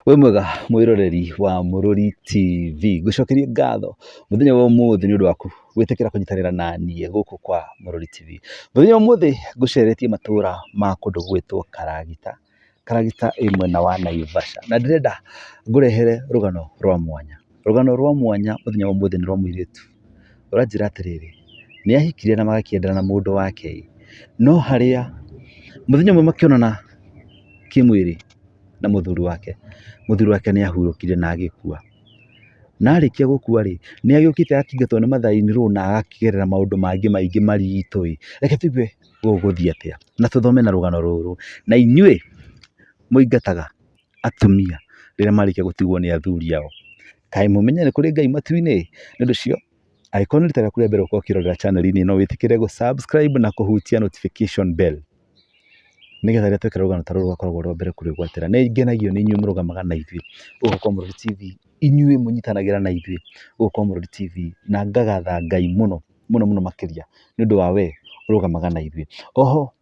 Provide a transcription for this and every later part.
Wĩ mwega mwĩroreri wa Mũrũri TV, ngũcokerie ngatho mũthenya wa ũmũthĩ nĩ ũndũ waku gwĩtĩkĩra kũnyitanĩra na niĩ gũkũ kwa Mũrũri TV. Mũthenya wa ũmũthĩ ngũceretie matũra ma kũndũ gũgwĩtwo Karagita, Karagita ĩ mwena wa Naivasha, na ndĩrenda ngũrehere rũgano rwa mwanya. Rũgano rwa mwanya mũthenya wa ũmũthĩ nĩ rwa mũirĩtu ũranjĩra atĩrĩrĩ, nĩ ahikire na magakĩendana na mũndũ wake ĩ, no harĩa mũthenya ũmwe makĩonana kĩmwĩrĩ na mũthuri wake, mũthuri wake nĩ ahurũkire na agĩkua. Na arĩkia gũkua rĩ, nĩ agĩũkĩte agakĩingatwo nĩ mother in law na agakĩgerera maũndũ mangĩ maingĩ maritũ ĩ, reke tũigue gũgũthiĩ atĩa na tũthome na rũgano rũrũ. Na inyuĩ mũingataga atumia rĩrĩa marĩkia gũtigwo nĩ athuri ao, kaĩ mũmenye nĩ kũrĩ Ngai matu-inĩ? Nĩ ũndũ ũcio angĩkorwo nĩ rita rĩaku rĩa mbere gũkorwo ũkĩrorera channel -inĩ ĩno wĩtĩkĩre gũ subscribe na kũhutia notification bell nĩgetha rĩrĩa twekĩra rũgano ta rũrũ ũgakoragwo ũrĩ wa mbere kũrĩgwatĩra. Nĩ ngenagio nĩ inyuĩ mũrũgamaga na ithuĩ gũkũ kwa Mũrori TV, inyuĩ mũnyitanagĩra na ithuĩ gũkũ kwa Mũrori TV, na ngagatha Ngai mũno mũno mũno makĩria nĩ ũndũ wa we ũrũgamaga na ithuĩ. Oho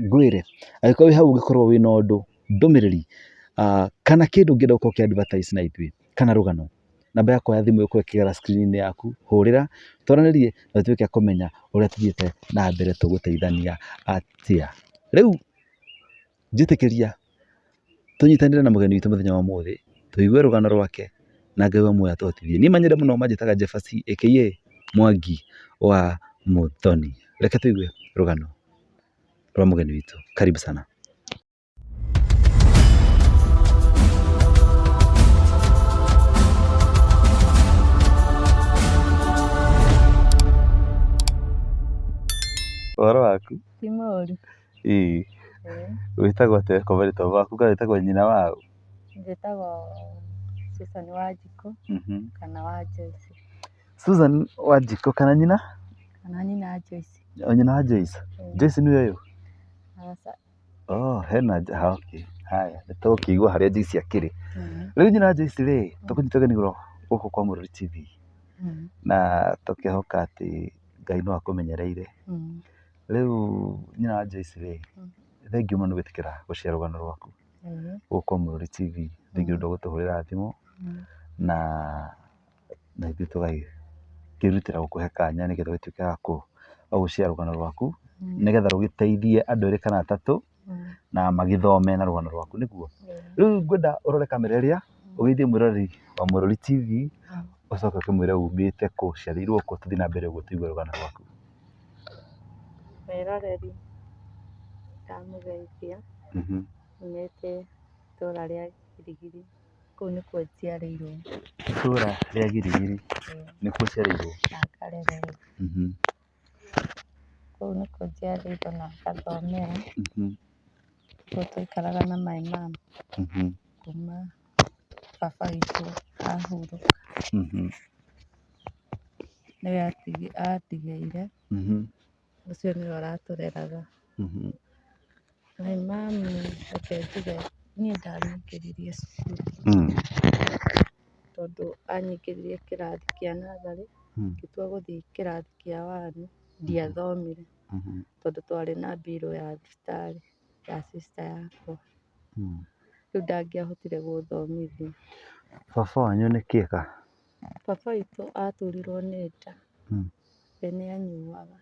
ngwĩre angĩkorwo wĩ hau ũngĩkorwo wĩna ũndũ, ndũmĩrĩri kana kĩndũ ũngĩenda gũkorwo ũkĩ advertise na ithuĩ kana rũgano, namba yakwa ya thimũ ĩgũkorwo ĩkĩgera screen -inĩ yaku, hũrĩra twaranĩrie na ũtuĩke a kũmenya ũrĩa tũthiĩte na mbere tũgũteithania atĩa. Rĩu njĩtĩkĩria tũnyitanĩre na mũgeni witũ mũthenya wa ũmũthĩ, tũigue rũgano rwake na Ngai wa muoyo atũhotithie. Niĩ manyende mũno manjĩtaga Jefferson aka Mwangi wa Mũthoni. Reke tũigue rũgano rwa mũgeni witũ. Karibu sana. Ũhoro waku? Ti mũru. Ĩĩ. Wĩtagwo atĩa kwa marĩtwa maku kana wĩtagwo nyina wa ũ? Njĩtagwo Susan Wanjikũ kana wa Joyce. Susan Wanjikũ kana nyina? Kana nyina wa Joyce. O nyina wa Joyce? Joyce nĩwe ũyũ? Aca. Oh, hena okay. Haya, nĩ tũgũkĩigua harĩa Joyce akĩrĩ. Rĩu nyina wa Joyce rĩ, tũkũnyita ũgeni gũkũ kwa Mũrori TV na tũkehoka atĩ Ngai no akũmenyereire. Rĩu nyina wa Joyce rĩ, thengiũ mũno nĩ gwĩtĩkĩra gũshare rũgano rwaku gũkũ kwa Mũrori TV. Thengiũ nĩ ũndũ wa gũtũhũrĩra thimũ na ithuĩ tũgakĩrutĩra gũkũhe kanya nĩgetha ũgĩtuĩke wa gũ share rũgano rwaku, nĩgetha rũgĩteithie andũ erĩ kana atatũ na magĩthome na rũgano rwaku nĩguo. Rĩu ngwenda ũrore kamera ĩrĩa, ũgeithie mwĩroreri wa Mũrori TV, ũcoke ũkĩmwĩre umĩte kũ, ũciarĩirwo kũ, tũthiĩ na mbere ũguo tũigue rũgano rwaku. Mwĩroreri ndamũgeithia, nyumĩte itũra rĩa Girigiri, kũu nĩkuo njiarĩirwo. Itũra rĩa Girigiri nĩkuo ũciarĩirwo? Na ngarererwo. Kũu nĩkuo njiarĩirwo na ngathomera. Nĩkuo twaikaraga na my mum kuma baba witũ ahurũka. Nĩwe atigĩire, ũcio nĩwe ũratũreraga. My mum reke njuge niĩ ndamũingĩririe cukuru tondũ anyingĩririe kĩrathi kĩa natharĩ, ngĩtua gũthiĩ kĩrathi kĩa one, ndiathomire tondũ twarĩ na mbirũ ya thibitarĩ ya sister yakwa. Rĩu ndangĩahotire gũthomithia. Baba wanyu nĩ kĩga? Baba witũ aturirwo nĩ nda, we nĩ anyuaga,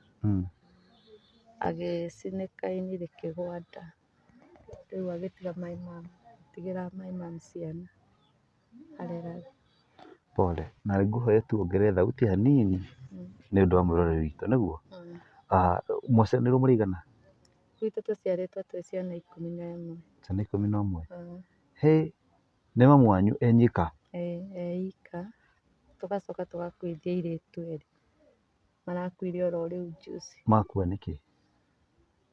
agĩcinĩka ini rĩkĩgwa nda, rĩu agĩtiga my mum, agĩtigĩra my mum ciana arerage. Pole, na ngũhoe tu wongerere thauti hanini nĩ ũndũ wa mwĩroreri witũ nĩguo? Mwaciaranĩirwo mũrĩ aigana? Gwitũ tũciarĩtwo twĩ ciana 11. Ciana 11? Hĩ! Nĩ mamu wanyu e nyika? Ĩĩ e ika, tũgacoka tũgakuithia airĩtu erĩ, marakuire oro rĩu juzi. Makua nĩkĩ?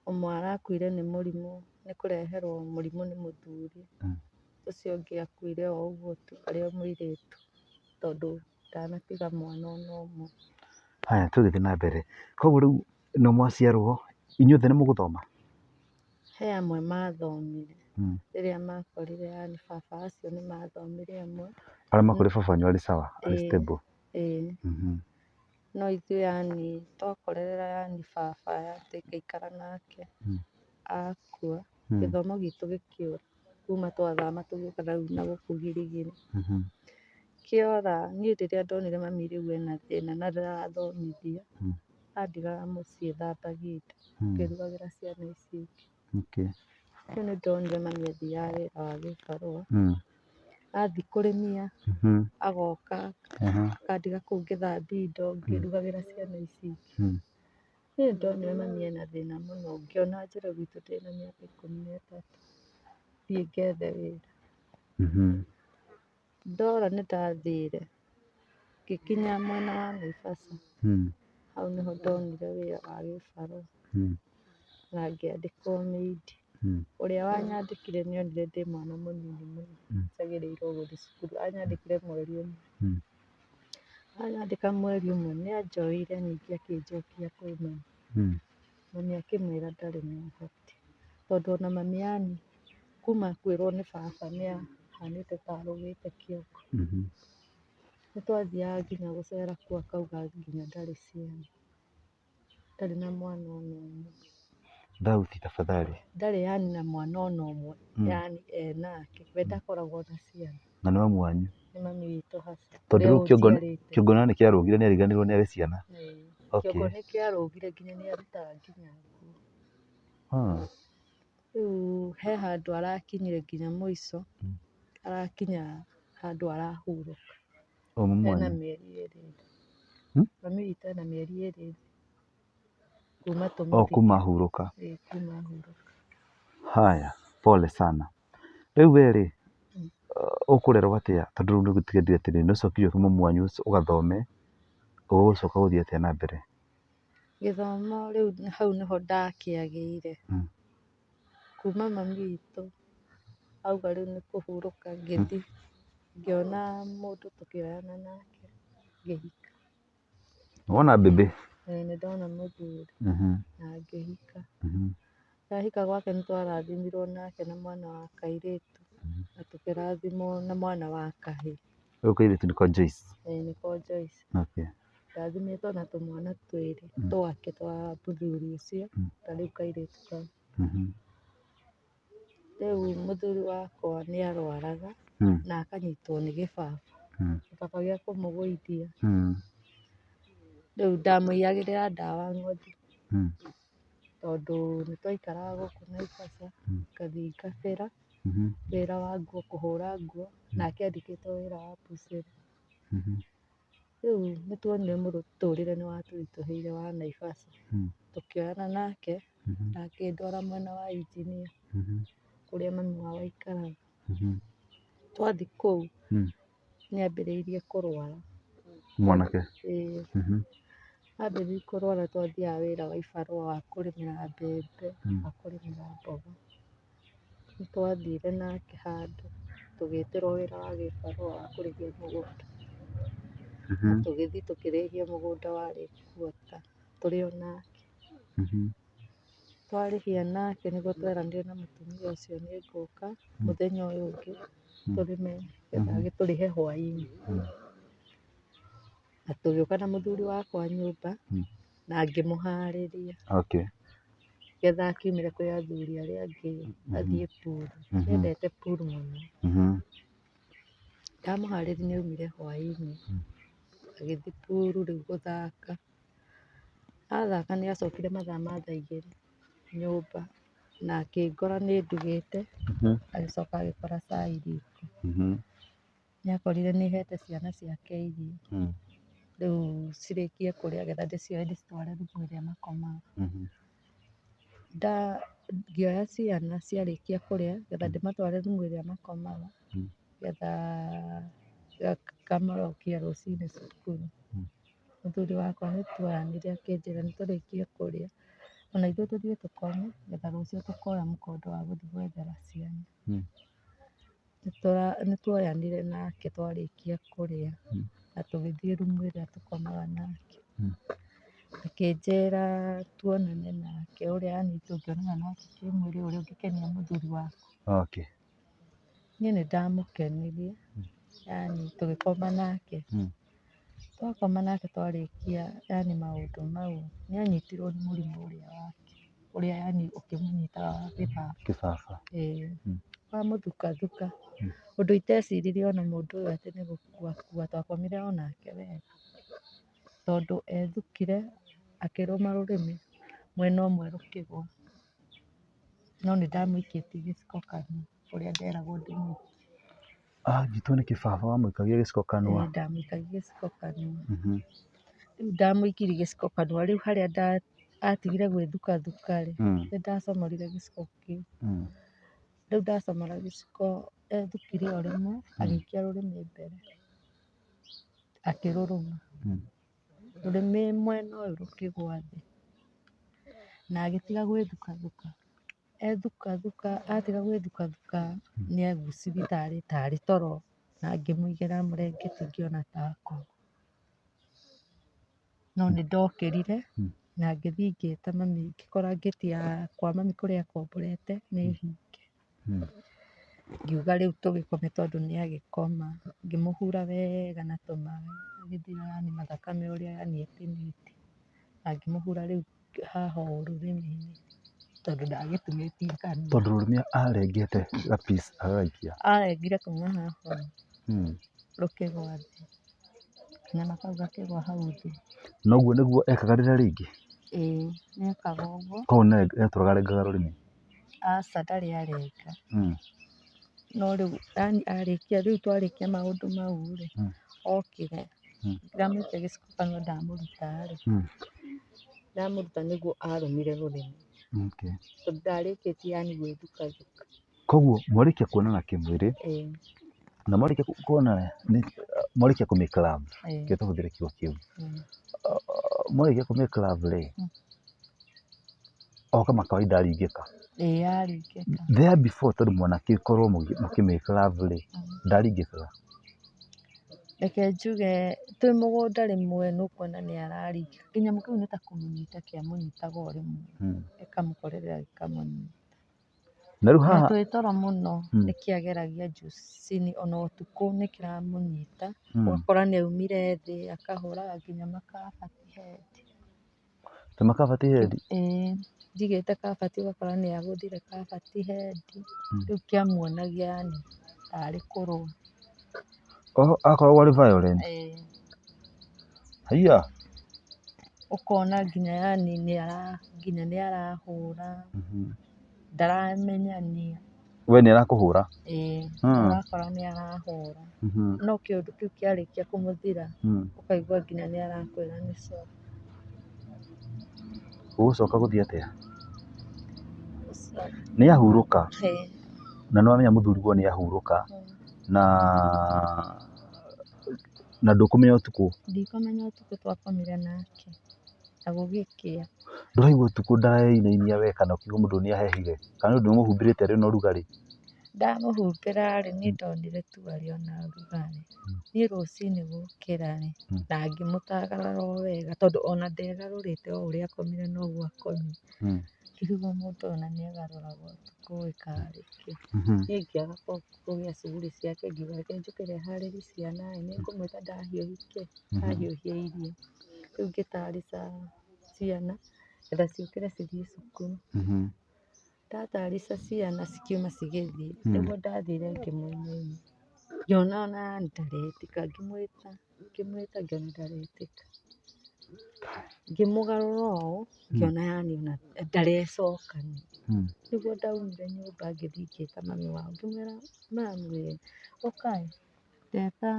Ũmwe arakuire nĩ mũrimũ, nĩ kũreherwo mũrimũ nĩ mũthuri, ũcio ũngĩ akuire o ũguo tu arĩ o mũirĩtu, tondũ ndanatiga mwana ona ũmwe. Haya tũgĩthiĩ na mbere, koguo rĩu no mwaciarwo inyuothe nĩ mũgũthoma? He amwe mathomire, rĩrĩa makorire yani baba acio nĩ mathomire amwe. Arĩa makorire baba wanyu arĩ sawa, arĩ stable? Ĩĩ. No ithuĩ yani twakorerera yani baba tũgĩikara nake akua, gĩthomo gitũ gĩkĩũra. Kuma twathama tũgĩũka rĩu na gũkũ Girigiri. Kĩora, niĩ rĩrĩa ndonire mami rĩu ena thĩna na ndarathomithia, andigaga mũciĩ thambagia indo, ngĩrugagĩra ciana ici ingĩ. Rĩu nĩ ndonire mami athiaga wĩra wa gĩbarũa, athiĩ kũrĩmia, agoka akandiga kũu ngĩthambia indo, ngĩrugagĩra ciana ici ingĩ. Niĩ nĩ ndonire mami ena thĩna mũno, ngĩona njĩra gwitũ ndĩna mĩaka 13, thiĩ ngethe wĩra. Ndora nĩ ndathire, ngĩkinya mwena wa Naivasha, hau nĩho ndonire wĩra wa gĩbarũa na ngĩandĩkwo maid. Ũrĩa wanyandĩkire nĩ onire ndĩ mwana mũnini mũno, njagĩrĩirwo gũthiĩ cukuru, anyandĩkire mweri ũmwe. Anyandĩka mweri ũmwe nĩ anjoire ningĩ akĩnjokia kwĩ mami. Mami akĩmwĩra ndarĩ na ũhoti, tondũ ona mami yani kuma akuĩrwo nĩ baba nĩ ahanĩte ta arũgĩte kĩongo. Nĩ twathiaga nginya gũcera kuo akauga nginya ndarĩ ciana, ndarĩ na mwana ona ũmwe. Thauti tafadhali. Ndarĩ yani na mwana ona ũmwe, yani enake, we ndakoragwo na ciana. Na nĩ mamu wanyu? Nĩ mami witũ hasa. Tondũ rĩu Ũrĩa kĩongo ũnjiarĩte. kĩongo nĩ kĩarũgire nĩ ariganĩirwo nĩ arĩ ciana. Ĩĩ. Okay. Kĩongo nĩ kĩarũgire nginya nĩ arutaga nginya nguo. Rĩu he handũ arakinyire nginya mũico, arakinya handũ arahurũka. O mamu Ena wanyu? mĩeri ĩrĩ thĩ. Hmm? Mami witũ ena mĩeri ĩrĩ thĩ. Kuma O tũmũthike. kuma ahurũka. Ĩĩ, kuma ahurũka. Haya, pole sana. Rĩu we rĩ, ũkũrerwo atĩa tondũ rĩu nĩgũtigĩrĩire atĩrĩrĩ, nĩ ũcokire kwĩ mamu wanyu ũgathome, ũgũcoka gũthiĩ atĩa na mbere? Gĩthomo rĩu hau nĩho ndakĩagĩire. Kuma mami witũ auga rĩu nĩ kũhurũka, ngĩthiĩ ngĩona mũndũ tũkĩoyana nake ngĩhika. Wona mbĩmbĩ? Ĩĩ, nĩ ndona mũthuri na ngĩhika. Ndahika gwake nĩ twarathimirwo nake na mwana wa kairĩtu, na tũkĩrathimwo na mwana wa kahĩĩ. Rĩu kairĩtu nĩko Joyce? Ĩĩ, nĩko Joyce. Ndathimĩtwo na tũmwana twĩrĩ twake twa mũthuri ũcio, na rĩu kairĩtu kau. Rĩu mũthuri wakwa nĩ arwaraga na akanyitwo nĩ gĩbaba, gĩbaba gĩa kũmũgũithia. Rĩu ndamũiyagĩrĩra ndawa ng'othu, tondũ nĩ twaikaraga gũkũ Naivasha, ngathiĩ ngabĩra wĩra wa nguo, kũhũra nguo, nake andĩkĩtwo wĩra wa mbucĩrĩ. Rĩu nĩ tuonire mũtũrĩre nĩ watũritũhĩire wa Naivasha, tũkĩoyana nake na akĩndwara mwena wa engineer, kũrĩa mami wao aikaraga. Twathiĩ kũu nĩ ambĩrĩirie kũrwara. Mwanake? Ĩĩ. Ambĩrĩirie kũrwara twathiaga wĩra wa ibarũa wa kũrĩmĩra mbembe, wa kũrĩmĩra mboga. Nĩ twathire nake handũ tũgĩtĩrwo wĩra wa gĩbarũa wa kũrĩhia mũgũnda. Na tũgĩthiĩ tũkĩrĩhia mũgũnda warĩ quarter tũrĩ o nake. Twarĩhia nake nĩguo tweranire na mũtumia ũcio nĩ ngũka mũthenya ũyũ ũngĩ tũrĩme nĩgetha agĩtũrĩhe hwainĩ. Na tũgĩũka na mũthuri wakwa nyũmba na ngĩmũharĩria. Getha akiumĩre kwĩ athuri arĩa angĩ athiĩ pool. Endete pool mũno. Ndamũharĩria nĩ aumire hwainĩ agĩthiĩ pool rĩu gũthaka. Athaka nĩ acokire mathaa ma thaa igĩrĩ nyũmba na akĩngora nĩ ndugĩte, agĩcoka agĩkora cai riko. Nĩ akorire nĩ hete ciana ciake irio, rĩu cirĩkie kũrĩa getha ndĩcioe ndĩcitware rumu ĩrĩa makomaga. Ngĩoya ciana ciarĩkia kũrĩa getha ndĩmatware rumu ĩrĩa makomaga, getha ngamarokia rũcinĩ cukuru. Mũthuri wakwa nĩ tuoyanire akĩnjĩra nĩ tũrĩkie kũrĩa ona ithuĩ tũthiĩ tũkome getha rũciũ tũkoya mũkondo wa gũthiĩ gwethera ciana. Nĩ tuoyanire nake twarĩkia kũrĩa na tũgĩthiĩ rumu ĩrĩa tũkomaga nake. Akĩnjĩra tuonane nake ũrĩa yani tũngĩonana nake kĩmwĩrĩ ũrĩa ũngĩkenia mũthuri wakwa. Niĩ nĩ ndamũkenirie, yani tũgĩkoma nake. Twakoma nake twarĩkia yani maũndũ mau, nĩ anyitirwo nĩ mũrimũ ũrĩa wake, ũrĩa yani ũkĩmũnyitaga wa gĩbaba. Kĩbaba. Ĩĩ. Wamũthukathuka ũndũ iteciririe ona mũndũ ũyũ atĩ nĩ gũkua akua, twakomire o nake wega, tondũ ethukire akĩrũma rũrĩmĩ mwena ũmwe rũkĩgwa, no nĩ ndamũikĩtie gĩciko kanua ũrĩa nderagwo ndĩmũikie. Anyitwo nĩ kĩbaba wamũikagia gĩciko kanua? Ĩĩ ndamũikagia gĩciko kanua. Rĩu ndamũikirie gĩciko kanua, rĩu harĩa atigire gwĩthukathuka rĩ, nĩ ndacomorire gĩciko kĩu. Rĩu ndacomora gĩciko ethukire o rĩmwe agĩikia rũrĩmĩ mbere akĩrũrũma. Rũrĩmĩ mwena ũyũ rũkĩgwa thĩ na agĩtiga gwĩthukathuka. Ethukathuka atiga gwĩthukathuka nĩ agucirie tarĩ toro na ngĩmũigĩrĩra mũrĩngĩti ngĩona ta akoma. No nĩ ndokĩrire na ngĩthiĩ ngĩta mami, ngĩkora ngĩti ya kwa mami kũrĩa akomborete nĩ hinge. Ngiuga rĩu tũgĩkome tondũ nĩ agĩkoma. Ngĩmũhura wega na tũmaĩ agĩthira yani mathakame ũrĩa yani ĩtinĩtie. Na ngĩmũhura rĩu haha ũũ rũrĩmĩ-inĩ tondũ ndagĩtumĩtie kanua. Tondũ rũrĩmĩ arengete ga piece agagaikia? Arengire kuma haha ũũ rũkĩgwa thĩ. Kanyama kau gakĩgwa hau thĩ. Na ũguo nĩguo ekaga rĩrĩa rĩngĩ? Ĩĩ nĩ ekaga ũguo. Koguo nĩ etũraga arengaga rũrĩmĩ? Aca ndarĩ arenga. No rĩu yani arĩkia rĩu twarĩkia maũndũ mau rĩ, okire ndamũikia gĩciko kanua ndamũruta rĩ, ndamũruta nĩguo arũmire rũrĩmĩ. Tondũ ndarĩkĩtie yani gwĩthukathuka. Koguo mwarĩkia kuonana kĩmwĩrĩ, na mwarĩkia kuonana mwarĩkia kũ make love, reke tũhũthĩre kiugo kĩu. Mwarĩkia kũ make love rĩ, o kama kawaida aringĩka? Ĩĩ aringĩka. There before tondũ mwanagĩkorwo mũkĩ make love rĩ, ndaringĩkaga? Reke njuge twĩ mũgũnda rĩmwe nĩ ũkuona nĩ araringĩka, kĩnyamũ kĩu nĩ ta kũmũnyita kĩamũnyitaga o rĩmwe, gĩkamũkorerera gĩkamũnyita. Na rĩu Na haha twĩ toro mũno nĩ kĩageragia juu chini ona ũtukũ nĩ kĩramũnyita, ũgakora nĩ aumire thĩ akahũraga nginya makabati head. Ta makabati head? Ĩĩ, njigĩte kabati ũgakora nĩ agũthire kabati head, rĩu kĩamuonagia yani tarĩ kũrũa. Oho akoragwo arĩ violent? Ĩĩ. Haiya. Ũkona nginya yani nginya nĩ arahũra, ndaramenyania. We nĩ arakũhũra? Ĩĩ, ũrakora nĩ arahũra. No kĩũndũ kĩu kĩarĩkia kũmũthira, ũkaigua nginya nĩ arakwĩra nĩ sorry. Gũgũcoka gũthiĩ atĩa? Nĩ ahurũka, na nĩ wamenya mũthuriguo nĩ ahurũka, na ndũkũmenya ũtukũ? Ndikũmenya ũtukũ twakomire nake, na gũgĩkĩa. Ndũraigua ũtukũ ndareinainia we kana ũkĩigua mũndũ nĩ ahehire, kana nĩ ũndũ ũmũhumbĩrĩte arĩ na ũrugarĩ? Ndamũhumbĩra rĩ, niĩ ndonire tu arĩ o na ũrugarĩ. Niĩ rũcinĩ gũkĩra rĩ, na ngĩmũtagarara o wega tondũ ona ndegarũrĩte o ũrĩa akomire noguo akomire. Ngĩrigwo mũndũ ũyũ ona nĩ egarũraga ũtukũ ĩ karĩ kĩ. Niĩ ngĩaga kũgĩa cuguri ciake ngiuga reke njũkĩre harĩrie ciana ĩ, nĩ ngũmwĩta ndahiũhia kĩ, ndahiũhia irio. Rĩu ngĩtarica ciana getha ciũkĩre cithiĩ cukuru. Ndatarica ciana cikiuma cigĩthiĩ, nĩguo ndathire ngĩmũmunya. Ngĩona ona ndaretĩka, ngĩmwĩta, ngĩmwĩta ngĩona ndaretĩka. Ngĩmũgarũra ũũ, ngĩona yani ona ndarecokania. Nĩguo ndaumire nyũmba ngĩthiĩ ngĩta mami wao, ngĩmwĩra mami ĩ, ũkai. Ndeta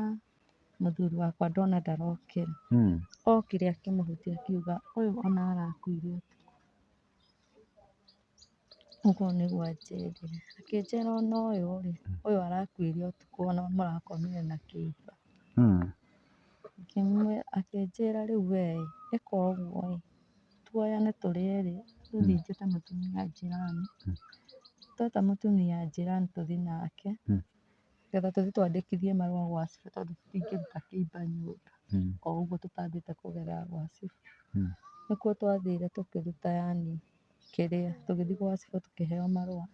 mũthuri wakwa ndona ndarokĩra. Okire akĩmũhutia akiuga ũyũ ona arakuire ũtukũ. Ũguo nĩguo anjĩrire. Akĩnjĩra ona ũyũ rĩ, ũyũ arakuire ũtukũ ona mũrakomire na kĩimba. Akĩnjĩra rĩu we ĩ, ĩka ũguo ĩ, tuoyane tũrĩ erĩ tũthiĩ njĩte mũtumia njirani. Tweta mũtumia njirani tũthiĩ nake, nĩgetha tũthiĩ twandĩkithie marũa gwa cibũ tondũ tũtingĩruta kĩimba nyũmba o ũguo tũtambĩte kũgerera gwa cibũ. Nĩkuo twathire tũkĩruta yani kĩrĩa, tũgĩthiĩ gwa cibũ tũkĩheo marũa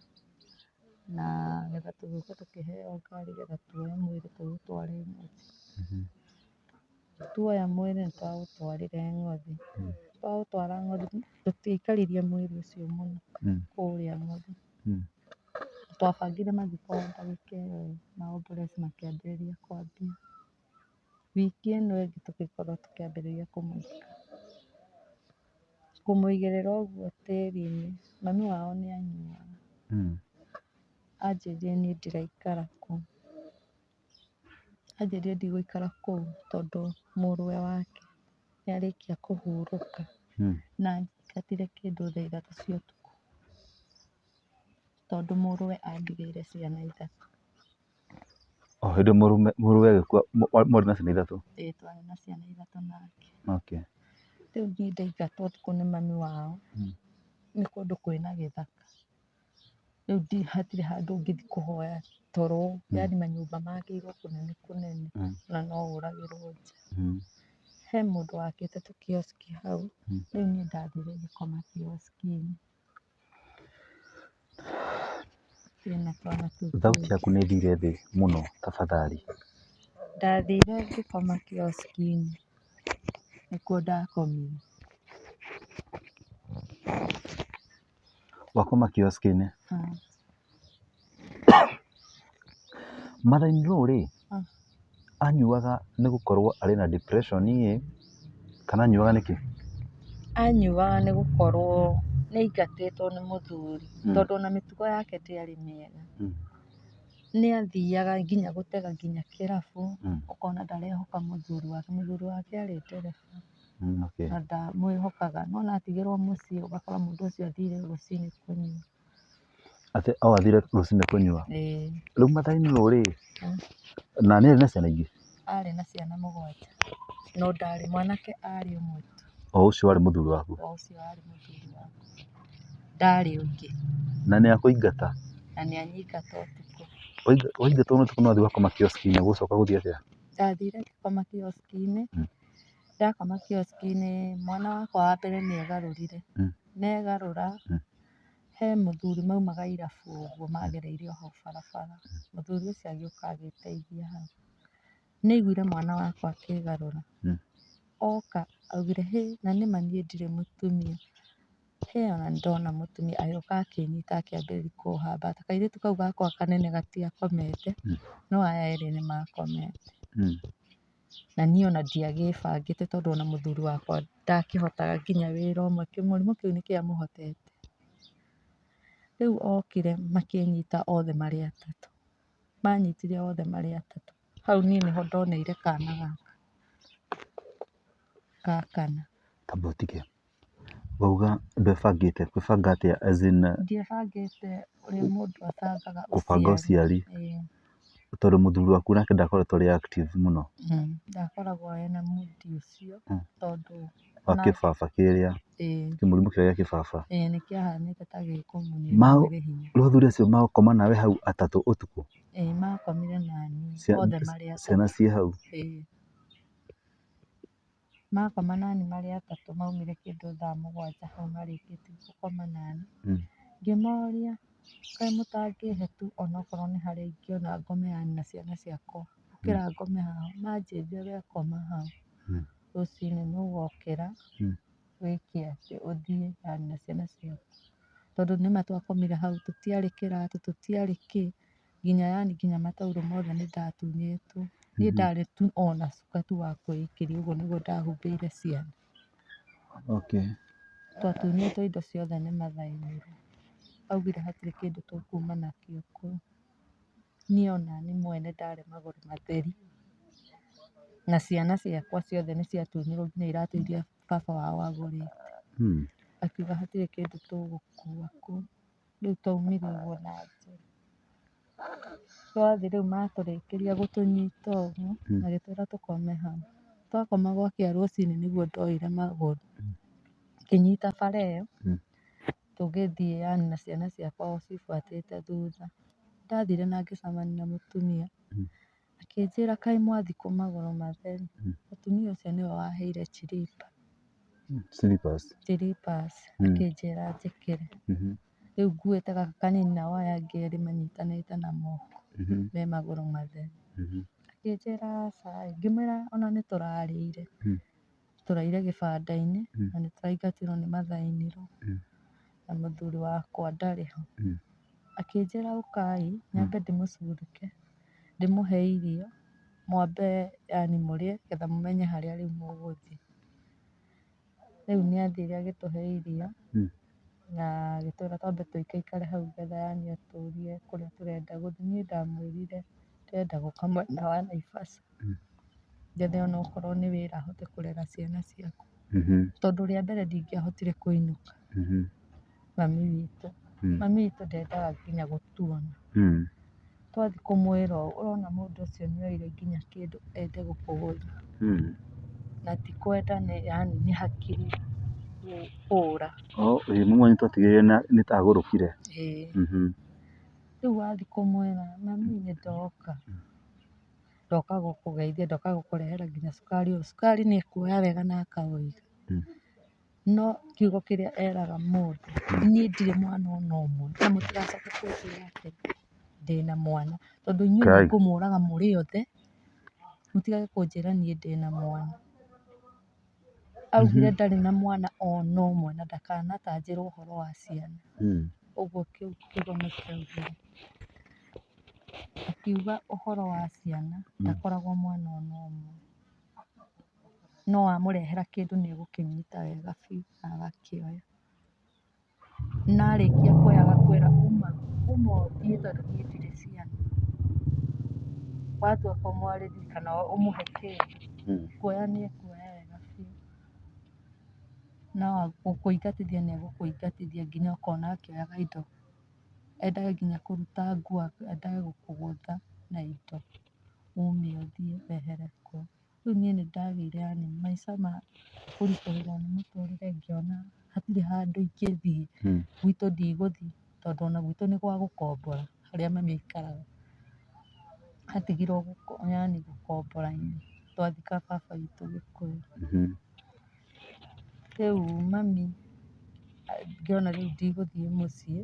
na getha tũgĩũka tũkĩheo ngari getha tuoe mwĩrĩ tũũtware mũciĩ. Tuoya mwĩrĩ nĩ twaũtwarire Ng'othe. Twaũtwara Ng'othe tũtiaikaririe mwĩrĩ ũcio mũno kũrĩa Ng'othe. Twabangire mathiko o ndagĩka ĩyo ĩyo maũmbũreci makĩambĩrĩria kwambia. Wiki ĩno ĩngĩ tũgĩkorwo tũkĩambĩrĩria kũmũthika. Kũmũigĩrĩra ũguo tĩri-inĩ, mami wao nĩ anyuaga. Anjĩrire niĩ ndiraikara kũu. Anjĩrire ndigũikara kũu tondũ mũrũwe wake nĩ arĩkia kũhurũka na anyingatire kĩndũ thaa 3 cia ũtukũ tondũ mũrũwe andigĩire ciana ithatũ. O hĩndĩ mũrũwe agĩkua mwarĩ na ciana ithatũ? Ĩĩ twarĩ na ciana ithatũ nake. Okay. Rĩu niĩ ndaingatwo ũtukũ nĩ mami wao, nĩ kũndũ kwĩna gĩthaka. Rĩu hatirĩ handũ ũngĩthiĩ kũhoya toro, yaani manyũmba makĩirwo kũnene kũnene na no ũragĩrwo nja. He mũndũ wakĩte tũkioski hau, rĩu niĩ ndathire ngĩkoma kioski-inĩ. Twĩna twana tũu Thauti twĩrĩ. yaku nĩ ĩthire thĩ mũno tafadhali. Ndathire ngĩkoma kioski-inĩ, nĩkuo ndakomire. Wakoma kioski-inĩ? Mother in law rĩ, anyuaga nĩ gũkorwo arĩ na depression ĩ, kana anyuaga nĩkĩ? Anyuaga nĩ gũkorwo nĩ aingatĩtwo nĩ mũthuri, tondũ ona mĩtugo yake ndĩarĩ mĩega. Nĩ athiaga nginya gũtega nginya kĩrabu, ũkona ndarehoka mũthuri wake. Mũthuri wake arĩ ndereba na ndamwĩhokaga. Nĩwona atigĩrwo mũciĩ ũgakora mũndũ ũcio athire rũcinĩ kũnyua. Atĩ o athire rũcinĩ kũnyua? Ĩĩ. Rĩu mother in law rĩ, na nĩ arĩ na ciana ingĩ? Arĩ na ciana mũgwanja, no ndarĩ mwanake arĩ ũmwe tu. O ũcio warĩ mũthuri waku? O ũcio warĩ mũthuri wakwa, ndarĩ ũngĩ. Na nĩ akũingata? Na nĩ anyingata ũtukũ. Waingatwo ũtukũ na wathiĩ wakoma kioski-inĩ gũcoka gũthiĩ atĩa? Ndathire ngĩkoma kioski-inĩ, ndakoma kioski-inĩ mwana wakwa wa mbere nĩ egarũrire, na egarũra he mũthuri maumaga irabu ũguo magereire o hau barabara, mũthuri ũcio agĩũka agĩteithia hau. Nĩ aiguire mwana wakwa akĩgarũra, oka augire hĩ na nĩma niĩ ndirĩ mũtumia, hĩ ona nĩ ndona mũtumia, agĩũka akĩnyita akĩambĩrĩria kũhambata. Kairĩtu kau gakwa kanene gatiakomete, no aya erĩ nĩ makomete. Na niĩ ona ndiagĩbangĩte tondũ ona mũthuri wakwa ndakĩhotaga nginya wĩra ũmwe, kĩmũrimũ kĩu nĩ kĩamũhotete. Rĩu okire makĩnyita othe marĩ atatũ, manyitire othe marĩ atatũ. Hau niĩ nĩho ndoneire kana gaka ga kana. Tamba ũtige, wauga ndwebangĩte, kwĩbanga atĩa as in Ndiebangĩte ũrĩa mũndũ abangaga Kũbanga ũciari? Ĩĩ. Tondũ mũthuri waku nake ndakoretwo arĩ active mũno? Ndakoragwo ena mũndi ũcio tondũ Wa kĩbaba kĩrĩa, Ĩĩ. kĩmũrimũ kĩrĩa gĩa kĩbaba. Ĩĩ nĩ kĩahanĩte ta gĩkũmũnina mwĩrĩ hinya. Rĩu athuri acio makoma nawe hau atatũ ũtukũ? Ĩĩ makomire naniĩ othe marĩ atatũ. Ciana ciĩ hau? Ĩĩ. Makoma naniĩ marĩ atatũ maumire kĩndũ thaa 7 hau marĩkĩtie gũkoma naniĩ. Ngĩmoria kaĩ mũtangĩhe tu onokorwo nĩ harĩa ingĩona ngome yani na ciana ciakwa, gũkĩra ngome haha. Manjĩrire we koma hau, rũcinĩ nĩ ũgokĩra wĩke atĩ, ũthiĩ yani na ciana ciaku. Tondũ nĩma twakomire hau tũtiarĩ kĩratũ, tũtiarĩ kĩ, nginya yani nginya mataurũ mothe nĩ ndatunyĩtwo. Niĩ ndarĩ tu ona cuka tu wa kwĩikĩria ũguo nĩguo ndahumbĩire ciana. Okay. Twatunyĩtwo indo ciothe nĩ mathainĩrwo. Augire hatirĩ kĩndũ tũkuma nakĩo kũu. Niĩ ona niĩ mwene ndarĩ magũrũ matheri. Na ciana ciakwa ciothe nĩ ciatunyirwo nginya iratũ iria baba wao agũrĩte. Akiuga hatirĩ kĩndũ tũgũkua kũu. Rĩu twaumire ũguo na njĩra. Twathiĩ rĩu matũrĩkĩria gũtũnyita ũguo, magĩtwĩra tũkome hau. Twakoma gwakĩa rũcinĩ nĩguo ndoire magũrũ. Ngĩnyita bara ĩyo, tũgĩthiĩ yani na ciana ciakwa o cibuatĩte thutha. Ndathire na ngĩcemania na mũtumia, akĩnjĩra kaĩ mwathiĩ kũ magũrũ matheri. Mũtumia ũcio nĩwe waheire chiripa. Slippers. Slippers, akĩnjĩra njĩkĩre. Rĩu nguĩte gaka kanini nao aya angĩ erĩ manyitanĩte na moko, me magũrũ matheri. Akĩnjĩra aca ĩ, ngĩmwĩra ona nĩ tũrarĩire. Tũraire gĩbanda-inĩ na nĩ tũraingatirwo nĩ mathainĩrwo na mũthuri wakwa ndarĩ ho. Akĩnjĩra ũkai nyambe ndĩmũcurũke, ndĩmũhe irio, mwambe yani mũrĩe nĩgetha mũmenye harĩa rĩu mũgũthiĩ. Rĩu nĩ athire agĩtũhe irio na agĩtwĩra twambe tũikaikare hau nĩgetha yani atũrie kũrĩa tũrenda gũthiĩ. Niĩ ndamwĩrire ndĩrenda gũka mwena wa Naivasha, njethe onokorwo nĩ wĩra hote kũrera ciana ciakwa. Tondũ rĩa mbere ndingĩahotire kũinũka mami witũ. Mami witũ ndendaga nginya gũtuona. Twathiĩ kũmwĩra ũũ, ũrona mũndũ ũcio nĩ oire nginya kĩndũ ende gũkũgũtha. Na ti kwenda yani nĩ hakiri kũra. Oh, ĩĩ mami wanyu twatigire nĩ ta agũrũkire. Ĩĩ. Rĩu wathiĩ kũmwĩra mami nĩ ndoka, ndoka gũkũgeithia, ndoka gũkũrehera nginya cukari ũyũ. Cukari nĩ ekuoya wega na akaũiga. No kiugo kĩrĩa eraga mũndũ, niĩ ndirĩ mwana ona ũmwe, na mũtigacoke kũnjĩra atĩ ndĩna mwana, tondũ inyuĩ nĩ ngũmũraga mũrĩ othe, mũtigage kũnjĩra niĩ ndĩna mwana. Augire ndarĩ na mwana ona ũmwe na ndakanatanjĩrwo ũhoro wa ciana. Ũguo kĩu kiugo nĩkĩo augire. Akiuga ũhoro wa ciana ndakoragwo mwana ona ũmwe. No wamũrehera kĩndũ nĩ egũkĩnyita wega biũ na agakĩoya. Na arĩkia kuoya agakwĩra uma, uma ũthiĩ tondũ niĩ ndirĩ ciana. Watua kũmwarĩria kana ũmũhe kĩndũ, kuoya nĩ ekuoya wega biũ. No gũkũingatithia nĩ egũkũingatithia nginya ũkona akĩoyaga indo. Endaga nginya kũruta nguo, endage gũkũgũtha na indo ume ũthiĩ wehere kuo. Rĩu niĩ nĩ ndagĩire yani maica ma kũritũhĩrwo nĩ mũtũrĩre ngĩona hatirĩ handũ ingĩthiĩ. Gwitũ ndigũthiĩ tondũ ona gwitũ nĩ gwa gũkombora harĩa mami aikaraga. Atigirwo yani gũkombora-inĩ twathika baba witũ Gĩkũyũ. Rĩu mami ngĩona rĩu ndigũthiĩ mũciĩ,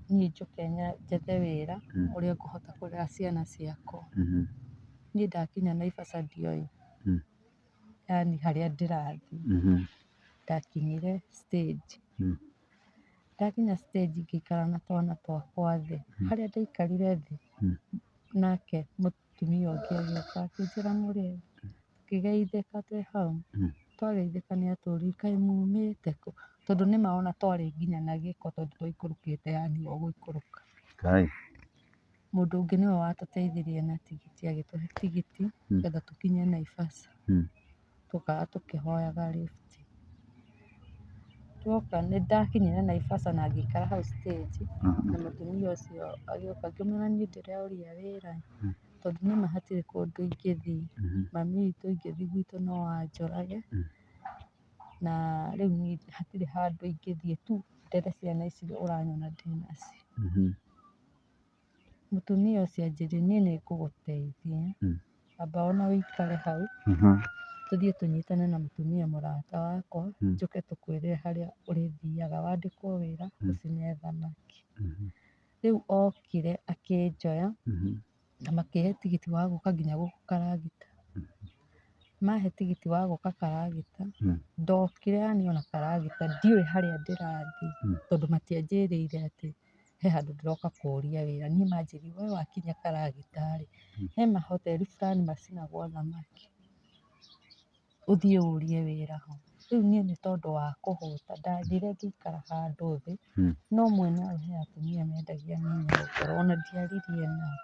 niĩ njũke njethe wĩra ũrĩa ngũhota kũrera ciana ciakwa. Niĩ ndakinya Naivasha ndioĩ yani harĩa ndĩrathiĩ. Ndakinyire stage. Ndakinya stage ngĩikara na twana twakwa thĩ. Harĩa ndaikarire thĩ, nake mũtumia ũngĩ agĩũka akĩnjĩra mũrĩe. Tũkĩgeithĩka twĩ hau. Twageithĩka nĩ atũririe kaĩ mumĩte kũ? Tondũ nĩma ona twarĩ nginya na gĩko tondũ twaikũrũkĩte yani o gũikũrũka. Mũndũ ũngĩ nĩwe watũteithirie na tigiti, agĩtũhe tigiti nĩgetha tũkinye Naivasha. Twokaga tũkĩhoyaga lift. Twoka nĩ ndakinyire Naivasha na ngĩikara hau stage na mũtumia ũcio agĩũka ngĩmwĩra niĩ ndĩroria wĩra tondũ nĩma hatirĩ kũndũ ingĩthiĩ. Mami witũ ingĩthiĩ gwitũ no anjũrage na rĩu niĩ hatirĩ handũ ingĩthiĩ tu ndere ciana ici ũranyona ndĩnacio. Mũtumia ũcio anjĩrire niĩ nĩ ngũgũteithia, amba ona ũikare hau, tũthiĩ tũnyitane na mũtumia mũrata wakwa, njũke tũkwĩre harĩa ũrĩthiaga wandĩkwo wĩra ũcine thamaki. Rĩu okire akĩnjoya na makĩhe tigiti wa gũka nginya gũkũ Karagita. Mahe tigiti wa gũka Karagita, ndokire yani ona Karagita ndiũĩ harĩa ndĩrathiĩ tondũ matianjĩrĩire atĩ he handũ ndĩroka kũria wĩra. Niĩ manjĩrire we wakinya Karagita rĩ, he mahoteri fulani macinagwo thamaki, ũthiĩ ũrie wĩra ho. Rĩu niĩ nĩ tondũ wa kũhũta ndathire ngĩikara handũ thĩ, no mwena ũyũ he atumia mendagia mĩnyongoro ona ndiaririe nao,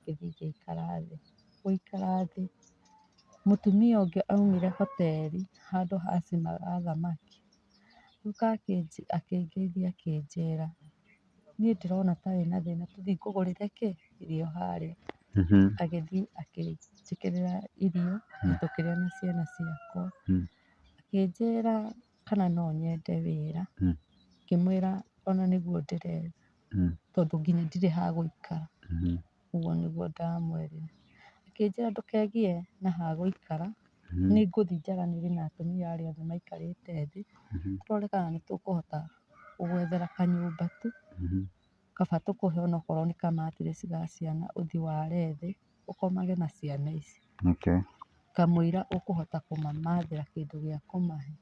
ngĩthiĩ ngĩikara thĩ. Gũikara thĩ, mũtumia ũngĩ aumire hoteri handũ hacinaga thamaki, agĩũka akĩngeithia akĩnjĩra, niĩ ndĩrona ta wĩna thĩna tũthiĩ ngũgũrĩre kĩ, irio harĩa. Agĩthiĩ akĩnjĩkĩrĩra irio na tũkĩrĩa na ciana ciakwa. Akĩnjĩra kana no nyende wĩra, ngĩmwĩra ona nĩguo ndĩretha tondũ nginya ndirĩ ha gũikara. Ũguo nĩguo ndamwĩrire. Akĩnjĩra ndũkegie na ha gũikara, nĩ ngũthiĩ njaranĩrie na atumia arĩa othe maikarĩte thĩ, tũrore kana nĩ tũkũhota gũgwethera kanyũmba tu, kaba tũkũhe onokorwo nĩ ka mattress ga ciana ũthiĩ ware thĩ, ũkomage na ciana ici. Kamũira ũkũhota kũmamathĩra kĩndũ gĩa kũmahe.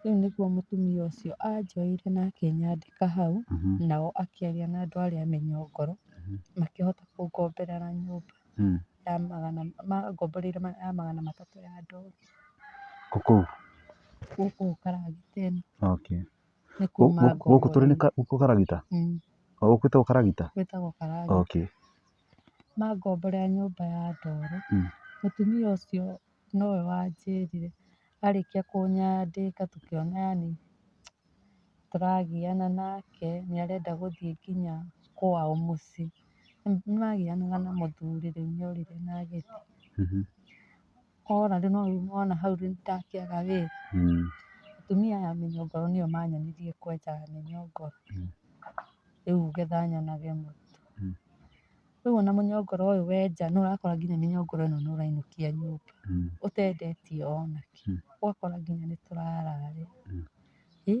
Rĩu nĩguo mũtumia ũcio anjoire na akĩnyandĩka hau, nao akĩaria na andũ arĩa a mĩnyongoro, makĩhota kũngomborera nyũmba ya magana, mangomboreire ya 300 ya ndoro. Kũ kũu? Gũkũ Karagita ĩno. Okay. Nĩkuo Gũkũ tũrĩ nĩ mangomboreire. gũkũ Karagita? Mm. O gũkũ gwĩtagwo Karagita? Gwĩtagwo Karagita. Okay. Mangomborera nyũmba ya ndoro. Mũtumia ũcio nowe wanjĩrire, arĩkia kũnyandĩka tũkĩona yani tũragiana nake, nĩ arenda gũthiĩ nginya kwao mũciĩ. Nĩ magianaga na mũthuri rĩu nĩ orire na agĩthiĩ. Ora rĩu no wona hau rĩu ndakĩaga wĩra. Atumia aya a mĩnyongoro nĩo manyonirie kwenjaga mĩnyongoro. Rĩu ngetha nyonage mũtu. Rĩu ona mũnyongoro ũyũ wenja nĩ ũrakora nginya mĩnyongoro ĩno nĩ ũrainũkia nyũmba ũtendetie ona kĩ. Ũgakora nginya nĩ tũrararĩra. Ĩ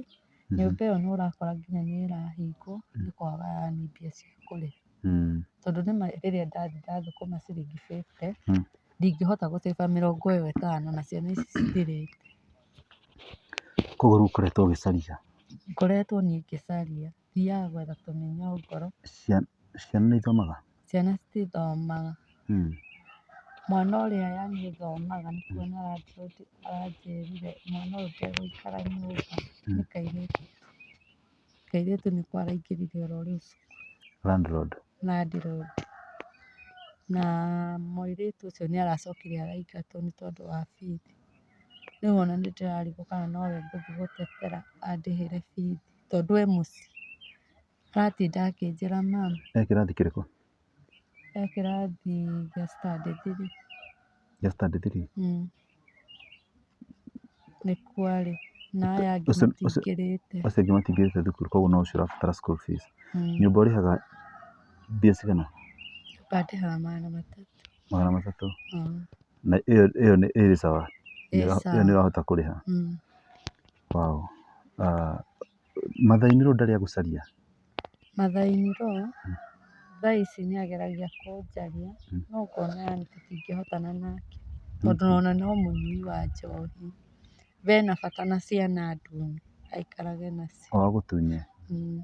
nyũmba ĩyo nĩ ũrakora nginya nĩ ĩrahingwo nĩ kwaga yani mbia cia kũrĩha. Tondũ nĩma rĩrĩa ndathiĩ ndathũkũma ciringi 50, ndingĩhota gũcĩba 50 na ciana ici citirĩte. Koguo rĩu ũkoretwo ũgĩcaria? Ngoretwo niĩ ngĩcaria, thiaga gwetha tũmĩnyongoro. Ciana nĩ ithomaga? Ciana citithomaga. Mwana ũrĩa yani ũthomaga nĩ kuona landlord aranjĩrire mwana ũyũ ndegũikara nyũmba, nĩ kairĩtu. Kairĩtu nĩko araingĩrire oro rĩu cukuru. Landlord? Landlord. Na mũirĩtu ũcio nĩ aracokire araingatwo nĩ tondũ wa bithi. Rĩu ona nĩ ndĩrarigwo kana nowe ngũthiĩ gũtetera andĩhĩre bithi tondũ e mũciĩ. Aratinda akĩnjĩra mum. E kĩrathi kĩrĩkũ? E kĩrathi gĩa standard three. Gĩa standard three? Mm. Nĩkuo arĩ. Na aya angĩ matingĩrĩte. Acio angĩ matingĩrĩte thukuru koguo no ũcio ũrabatara school fees. Nyũmba ũrĩhaga mbia cigana? Nyũmba ndĩhaga 300. 300? Mm. Na ĩyo ĩyo nĩ ĩrĩ sawa? Ĩ sawa. Ĩyo nĩ ũrahota kũrĩha? Mm. Wow. Mathai-inĩ ndarĩ agũcaria? Mathai-inĩ thaa ici nĩ ageragia kũnjaria no ngona yani tũtingĩhotana nake tondũ ona no mũnyui wa njohi. Bena bata na ciana ndune aikarage nacio. O agũtunye? Mm.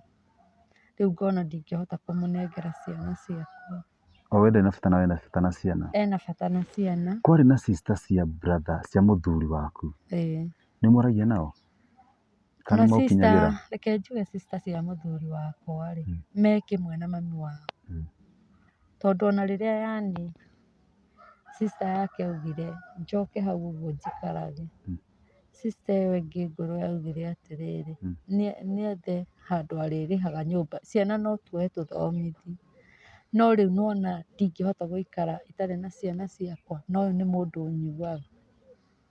Rĩu ngona ndingĩhota kũmũnengera ciana ciakwa. O we ndarĩ na bata nawe ena bata na ciana? Ena bata na ciana. Kwarĩ na sister cia brother cia mũthuri waku? Ĩĩ. Nĩ mwaragia nao? Kana Na nĩ sister, maũkinyagĩra? reke njuge sister cia mũthuri wakwa rĩ, me kĩmwe na mami wao. Tondũ ona rĩrĩa yani sister yake augire njoke hau ũguo njikarage, sister ĩyo ĩngĩ ngũrũ yaugire atĩrĩrĩ, nĩethe handũ arĩrĩhaga nyũmba, ciana no tuoe tũthomithie. No rĩu nĩwona ndingĩhota gũikara itarĩ na ciana ciakwa, na ũyũ nĩ mũndũ ũnyuaga,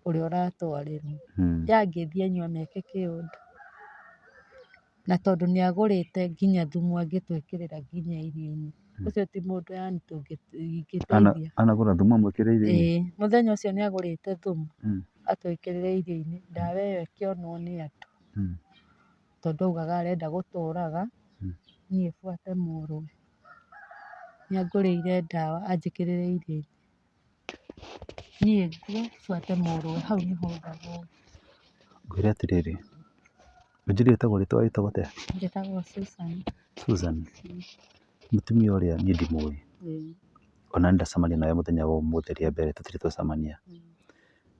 ũrĩa ũratwarĩrwo. Ye angĩthiĩ anyue ameke kĩũndũ. Na tondũ nĩ agũrĩte nginya thumu angĩtwĩkĩrĩra nginya irio-inĩ. Ũcio ti mũndũ yani ingĩteithia. Anagũra thumu amwĩkĩre irio-inĩ? Ĩĩ, mũthenya ũcio nĩ agũrĩte thumu atwĩkĩrĩre irio-inĩ, ndawa ĩyo ĩkĩonwo nĩ andũ. Tondũ augaga arenda gũtũraga, niĩ buate mũrũwe. Nĩ angũrĩire ndawa anjĩkĩrĩre irio-inĩ. Niĩ ngue buate mũrũwe, hau nĩho ngagũa. Ngwĩre atĩrĩrĩ, ũnjĩre wĩtagwo rĩtwa wĩtagwo atĩa? Njĩtagwo Susan. Susan, mũtumia ũrĩa niĩ ndimũĩ, ona niĩ ndacemania nawe mũthenya wa ũmũthĩ rĩa mbere tũtirĩ twacemania.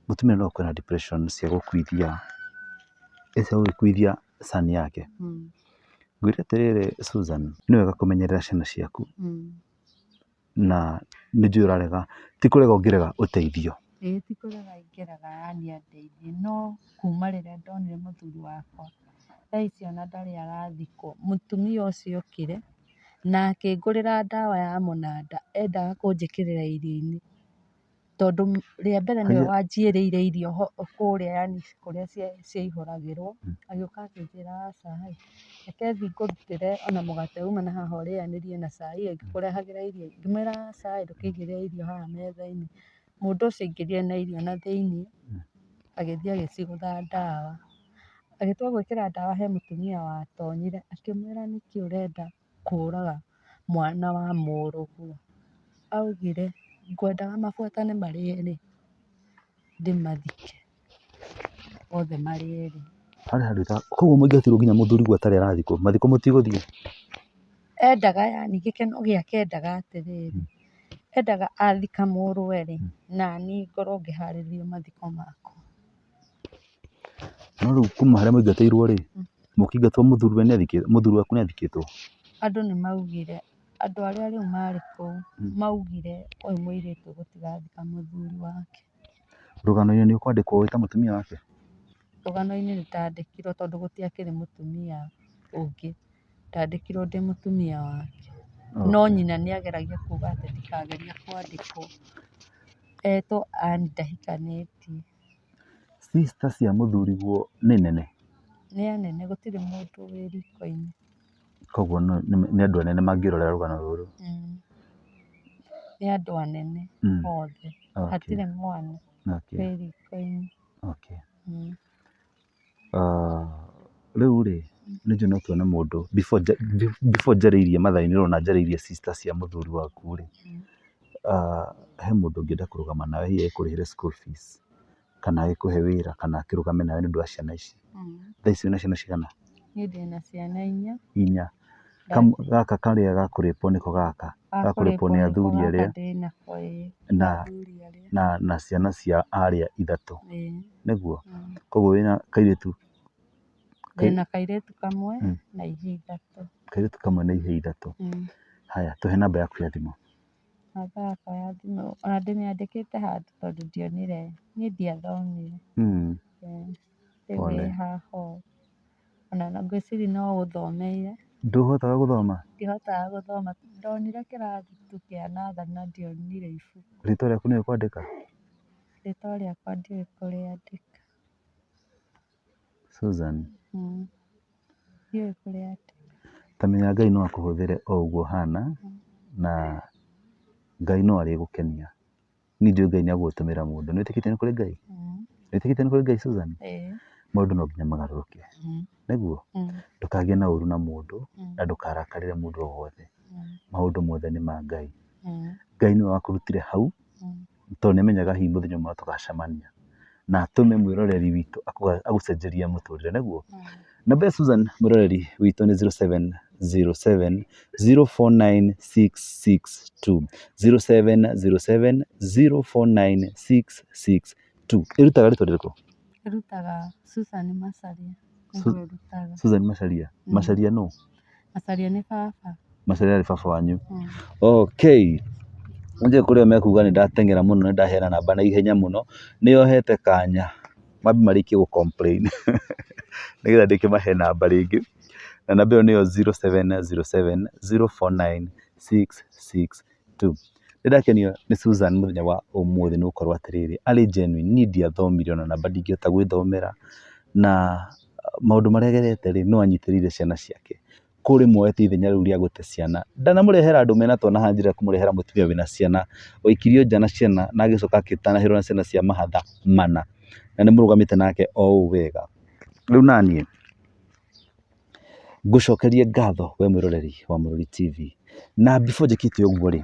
Mũtumia no akorwo na depression cia gũkuithia, cia gũgĩkuithia son yake. Ngwĩre atĩrĩrĩ Susan, nĩ wega kũmenyerera ciana ciaku. Na nĩ njũĩ ũrarega, ti kũrega ũngĩrega ũteithio. Ĩĩ ti kũrega ingĩrega yani andeithie, no kuma rĩrĩa ndonire mũthuri wakwa, thaa ici ona ndarĩ arathikwo, mũtumia ũcio okire na akĩngũrĩra ndawa ya mũnanda, endaga kũnjĩkĩrĩra irio-inĩ. Tondũ rĩa mbere nĩwe wanjiĩrĩire irio kũrĩa yani kũrĩa ciaihũragĩrwo, agĩũka akĩnjĩra aca ĩ, reke thiĩ ngũrutĩre ona mũgate uma na haha ũrĩanĩrie na cai ĩ, ngĩkũrehagĩra irio. Ngĩmwĩra aca ĩ, ndũkĩigĩrĩre irio haha metha-inĩ. Mũndũ ũcio aingĩrire na irio na thĩiniĩ, agĩthiĩ agĩcigũtha ndawa. Agĩtua gwĩkĩra ndawa he mũtumia watonyire, akĩmwĩra nĩkĩ ũrenda kũraga mwana wa mũrũguo. Augire ngwendaga mabuatane marĩ erĩ ndĩmathike othe marĩ erĩ. Harĩ handũ koguo mũingatirwo nginya mũthuriguo atarĩ arathikwo, mathiko mũtigũthiĩ? Endaga yani gĩkeno gĩake endaga atĩrĩrĩ, endaga athika mũrũwe rĩ, naniĩ ngorwo ngĩharĩrĩrio mathiko makwa. No rĩu kuma harĩa mũingatĩirwo rĩ, mũkĩingatwo mũthuriwe nĩ athikĩtwo, mũthuri waku nĩ athikĩtwo? Andũ nĩ maugire, andũ arĩa rĩu marĩ kũu, maugire ũyũ mũirĩtu gũtirathika mũthuri wake. Rũgano-inĩ nĩ ũkwandĩkwo wĩ ta mũtumia wake? Rũgano-inĩ nĩ ndandĩkirwo tondũ gũtiakĩrĩ mũtumia ũngĩ, ndandĩkirwo ndĩ mũtumia wake. No nyina nĩ ageragia kuga atĩ ndikagerie kwandĩkwo, etwo Ann ndahikanĩtie. Sister cia mũthuriguo nĩ nene? Nĩ anene gũtirĩ mũndũ wĩ riko-inĩ. Koguo nĩ andũ anene mangĩrorera rũgano rũrũ? Nĩ andũ anene othe, hatirĩ mwana wĩ riko-inĩ. Rĩu rĩ, nĩ njũĩ no tuone mũndũ before njarĩirie mathaa-inĩ ũrona njarĩirie sister cia mũthuri waku rĩ, he mũndũ ũngĩenda kũrũgama nawe hihi akũrĩhĩre school fees, kana agĩkũhe wĩra, kana akĩrũgame nawe nĩ ũndũ wa ciana ici. Thaa ici wĩna ciana cigana? Niĩ ndĩna ciana inya. Inya. Gaka karĩa ga kũrĩpwo nĩko gaka? Ga kũrĩpwo nĩ athuri arĩa. Na ciana cia arĩa ithatũ. Nĩguo? Koguo wĩna kairĩtu? Ndĩna kairĩtu kamwe na ihĩĩ ithatũ. Kairĩtu kamwe na ihĩĩ ithatũ. Haya, tũhe namba yaku ya thimũ. Namba yakwa ya thimũ, ona ndĩmĩandĩkĩte handũ tondũ ndionire, niĩ ndiathomire. Rĩu ĩ haha ũũ. Ona ngwĩciria no ũthomeire. Ndũhotaga gũthoma? Ndihotaga gũthoma, ndonire kĩrathi tu kĩa natharĩ na ndionire ibuku. Rĩtwa rĩaku nĩũĩ kwandĩka? Rĩtwa rĩakwa ndiũĩ kũrĩandĩka. Susan? Ndiũĩ kũrĩandĩka. Ta menya Ngai no akũhũthĩre o ũguo ũhana, na Ngai no arĩgũkenia. Niĩ njũĩ Ngai nĩ egũgũtũmĩra mũndũ. Nĩ wĩtĩkĩtie nĩ kũrĩ Ngai? Nĩ wĩtĩkĩtie nĩ kũrĩ Ngai Susan? Maũndũ no nginya magarũrũke. Nĩguo? Ndũkagĩe na ũru na mũndũ, na ndũkarakarĩre mũndũ o wothe. Maũndũ mothe nĩ ma Ngai. Ngai nĩwe wakũrutire hau, tondũ nĩ amenyaga hihi mũthenya ũmwe no tũgacemania. Na atũme mwĩroreri witũ agũcenjerie mũtũrĩre, nĩguo? Namba ya Susan mwĩroreri witũ nĩ 0707 049 662, 0707 049 662. Ĩrutaga rĩtwa rĩrĩkũ? Ĩrutaga Susan Macharia nĩguo ĩrutaga. Susan Macharia? Macharia nũ? Macharia nĩ baba. Macharia arĩ baba wanyu. Okay. Nĩnjũĩ kũrĩ o mekuga nĩ ndateng'era mũno nĩ ndaheana namba na ihenya mũno, nĩo hete kanya mambe marĩkie gũ complain nĩgetha ndĩkĩmahe namba rĩngĩ, na namba ĩyo nĩyo 0707 049 662. Nĩ ndakenio nĩ Susan mũthenya wa ũmũthĩ nĩ gũkorwo atĩrĩrĩ, arĩ genuine, niĩ ndiathomire ona namba ndingĩhota gwĩthomera, na maũndũ marĩa agerete rĩ, no anyitĩrĩire ciana ciake. Kũrĩ moete ithenya rĩu rĩa gũte ciana. Ndanamũrehera andũ mena twana haha njĩra kũmũrehera mũtumia wĩna ciana, waikirio nja na ciana na agĩcoka agĩtanahĩrwo na ciana cia mahatha mana, na nĩ mũrũgamĩte nake o ũũ wega. Rĩu naniĩ ngũcokerie ngatho we mwĩroreri wa Mũrũri TV. Na before njĩkĩte ũguo rĩ,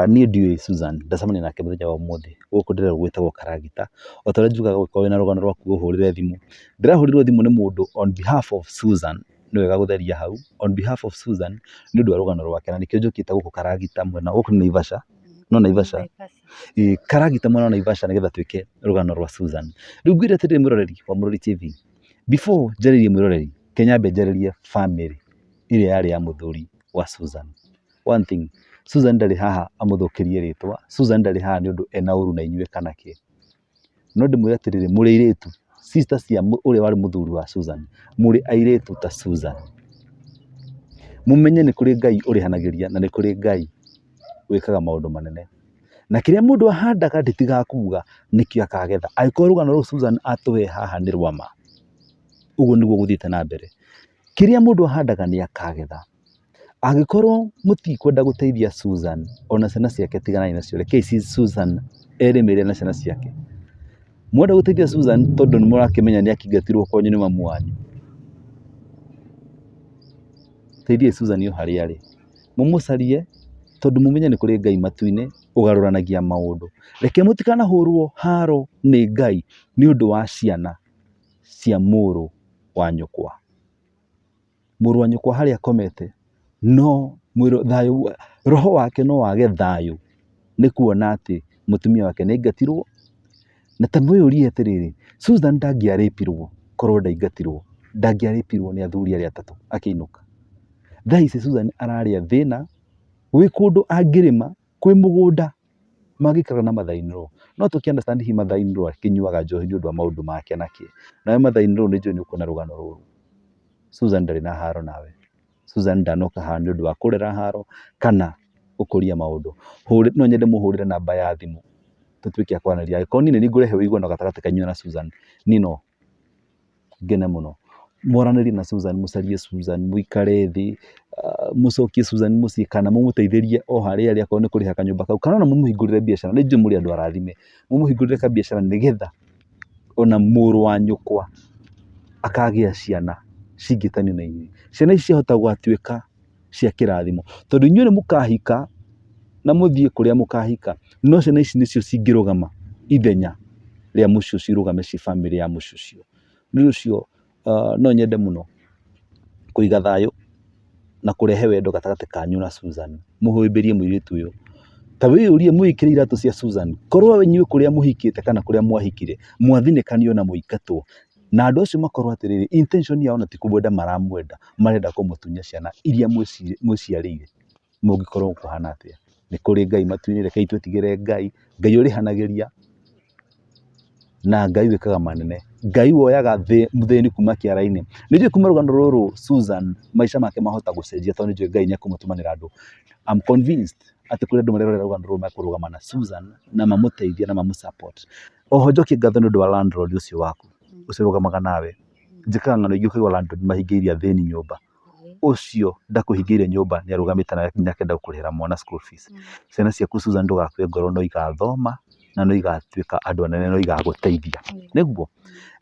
niĩ ndiũĩ Susan, ndacemania nake mũthenya wa ũmũthĩ gũkũ ndĩrerwo gwĩtagwo Karagita. O ta ũrĩa njugaga ũngĩkorwo wĩna rũgano rwaku ũhũrĩre thimũ. Ndĩrahũrĩirwo thimũ nĩ mũndũ on behalf of Susan, nĩ wega gũtheria hau, on behalf of Susan nĩ ũndũ wa rũgano rwake na nĩkĩo njũkĩte gũkũ Karagita mwena, gũkũ nĩ Naivasha, no Naivasha, ĩĩ Karagita mwena wa Naivasha nĩgetha twĩke rũgano rwa Susan. Rĩu ngwĩre atĩrĩrĩ mwĩroreri wa Mũrũri TV, before njarĩrie mwĩroreri, reke nyambe njarĩrie famĩlĩ ĩrĩa yarĩ ya mũthuri wa Susan. One thing, Susan ndarĩ haha amũthũkĩrie rĩtwa, Susan ndarĩ haha nĩ ũndũ ena ũru na inyuĩ kana kĩ. No ndĩmwĩre atĩrĩrĩ, mũrĩ airĩtu, sister cia ũrĩa warĩ mũthuri wa Susan, mũrĩ airĩtu ta Susan. Mũmenye nĩ kũrĩ Ngai ũrĩhanagĩria na nĩ kũrĩ Ngai wĩkaga maũndũ manene. Na kĩrĩa mũndũ ahandaga ndĩtigaga kuga nĩkĩo akagetha. Angĩkorwo rũgano rũrũ Susan atũhe haha nĩ rwa ma, ũguo nĩguo gũthiĩte na mbere. Kĩrĩa mũndũ ahandaga nĩ akagetha. Angĩkorwo mũtikwenda gũteithia Susan ona ciana ciake tiganai nacio, rekei Susan erĩmĩre na ciana ciake. Mwenda gũteithia Susan tondũ nĩ mũrakĩmenya nĩ akĩingatirwo kwanyu nĩ mamu wanyu, teithiai Susan o harĩa arĩ, mũmũcarie tondũ mũmenye nĩ kũrĩ Ngai matu-inĩ ũgarũranagia maũndũ. Reke mũtikanahũrwo haro nĩ Ngai nĩ ũndũ wa ciana cia mũrũ. wa nyũkwa. Mũrũ wa nyũkwa harĩa akomete no mwĩrĩ thayũ roho wake no wage thayũ nĩ kuona atĩ mũtumia wake nĩ aingatirwo. Na ta mwĩyũrie atĩrĩrĩ, Susan ndangĩarĩpirwo korwo ndaingatirwo, ndangĩarĩpirwo nĩ athuri arĩa atatũ akĩinũka. Thaa ici Susan ararĩa thĩna wĩ kũndũ angĩrĩma kwĩ mũgũnda mangĩikara na mother in law. No tũkĩ understand hihi mother in law akĩnyuaga njohi nĩ ũndũ wa maũndũ make na kĩ. Nawe mother in law nĩ njũĩ nĩ ũkuona rũgano rũrũ. Susan ndarĩ na haro nawe. Susan ndanoka haha nĩ ũndũ wa kũrera haro kana gũkũria maũndũ. No nyende mũhũrĩre namba ya thimũ tũtuĩke a kwaranĩria. Angĩkorwo niĩ nĩ niĩ ngũrehe ũiguano gatagatĩ kanyu na Susan, niĩ no ngene mũno. Mwaranĩrie na Susan, mũcarie Susan, mũikare thĩ, mũcokie Susan mũciĩ kana mũmũteithĩrie o harĩa arĩ akorwo nĩ kũrĩha kanyũmba kau, kana ona mũmũhingũrĩre biacara, nĩ njũĩ mũrĩ andũ arathime, mũmũhingũrĩre kabiacara nĩgetha ona mũrũ wa nyũkwa akagĩa ciana cingĩtanio na inyuĩ. Ciana ici ciahota gũgatuĩka cia kĩrathimo, tondũ inyuĩ nĩ mũkahika na mũthiĩ kũrĩa mũkahika, no ciana ici nĩcio cingĩrũgama ithenya rĩa mũciĩ ũcio irũgame ciĩ bamĩrĩ ya mũciĩ ũcio. Nĩ ũndũ ũcio no nyende mũno kũiga thayũ na kũrehe wendo gatagatĩ kanyu na Susan, mũhĩmbĩrie mũirĩtu ũyũ. Ta wĩyũrie mwĩkĩre iratũ cia Susan, korwo inyuĩ kũrĩa mũhikĩte kana kũrĩa mwahikire mwathinĩkanio na mũingatwo, na andũ acio makorwo atĩrĩrĩ, intention yao ona ti kũmwenda maramwenda, marenda kũmũtunya ciana iria mwĩciarĩire, mũngĩkorwo kũhana atĩa? Nĩ kũrĩ Ngai matu-inĩ, rekei twĩtigĩre Ngai, Ngai ũrĩhanagĩria na Ngai wĩkaga manene, Ngai woyaga mũthĩni kuma kĩara-inĩ. Nĩ njũĩ kuma rũgano rũrũ Susan maica make mahota gũcenjia tondũ nĩ njũĩ Ngai nĩ ekũmũtũmanĩra andũ. I'm convinced atĩ kũrĩ andũ marerorera rũgano rũrũ mekũrũgama na Susan na mamũteithie na mamũ support. Oho njokie ngatho nĩ ũndũ wa landlord ũcio waku, ũcio ũrũgamaga nawe. Njĩkaga ng'ano ingĩ ũkaigua landlord nĩ mahingĩirie athĩni nyũmba. Ũcio ndakũhingĩire nyũmba nĩ arũgamĩte nawe nginya akenda gũkũrĩhĩra mwana school fees. Ciana ciaku Susan ndũgakue ngoro no igathoma na no igatuĩka andũ anene no igagũteithia. Nĩguo?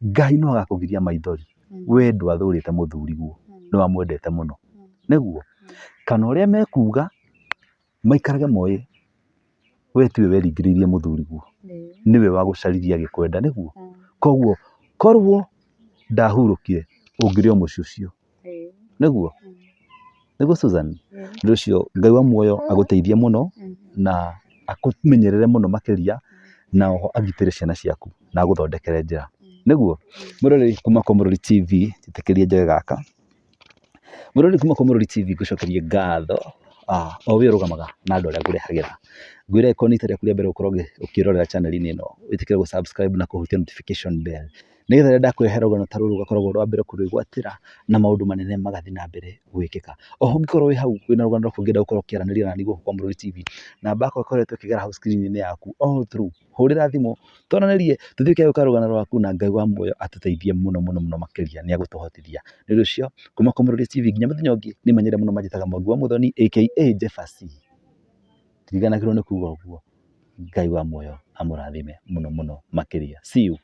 Ngai no agakũgiria maithori. We ndwathũrĩte mũthuriguo, nĩ wamwendete mũno. Nĩguo? Kana ũrĩa mekuga maikarage moĩ we tiwe weringĩrĩirie mũthuriguo, nĩwe wagũcaririe agĩkwenda. Nĩguo? Koguo korwo ndahurũkire ũngĩrĩ o mũciĩ ũcio. Nĩguo? Nĩguo Susan? Nĩ ũndũ ũcio Ngai wa muoyo agũteithie mũno na akũmenyerere mũno makĩria na oho agitĩre ciana ciaku na agũthondekere njĩra. Nĩguo? Mwĩroreri kuma kwa Mũrori TV, njĩtĩkĩria njoe gaka. Mwĩroreri kuma kwa Mũrori TV ngũcokerie ngatho o we ũrũgamaga na andũ arĩa ngũrehagĩra. Ngwĩre angĩkorwo nĩ rita rĩaku rĩa mbere gũkorwo ũkĩrorera channel -inĩ ĩno, wĩtĩkĩre gũ subscribe na kũhutia notification bell. Nĩgetha rĩrĩa ndakũrehe rũgano ta rũrũ ũgakoragwo ũrĩ wa mbere kũrwĩgwatĩra na maũndũ manene magathiĩ na mbere gwĩkĩka. Oho ũngĩkorwo wĩ hau wĩna rũgano rwaku ũngĩenda gũkorwo ũkĩaranĩria naniĩ gũkũ kwa Mũrũri TV, namba yakwa ĩkoretwo ĩkĩgera hau screen -inĩ yaku all through, hũrĩra thimũ twaranĩrie tũtuĩke a gwĩka rũgano rwaku na Ngai wa muoyo atũteithie mũno mũno mũno makĩria nĩ egũtũhotithia. Nĩ ũndũ ũcio kuma kwa Mũrũri TV nginya mũthenya ũngĩ niĩ menyere mũno manjĩtaga Mwangi wa Mũthoni aka Jefferson. Ndiriganagĩrwo nĩ kuga ũguo, Ngai wa muoyo amũrathime mũno mũno makĩria. See you.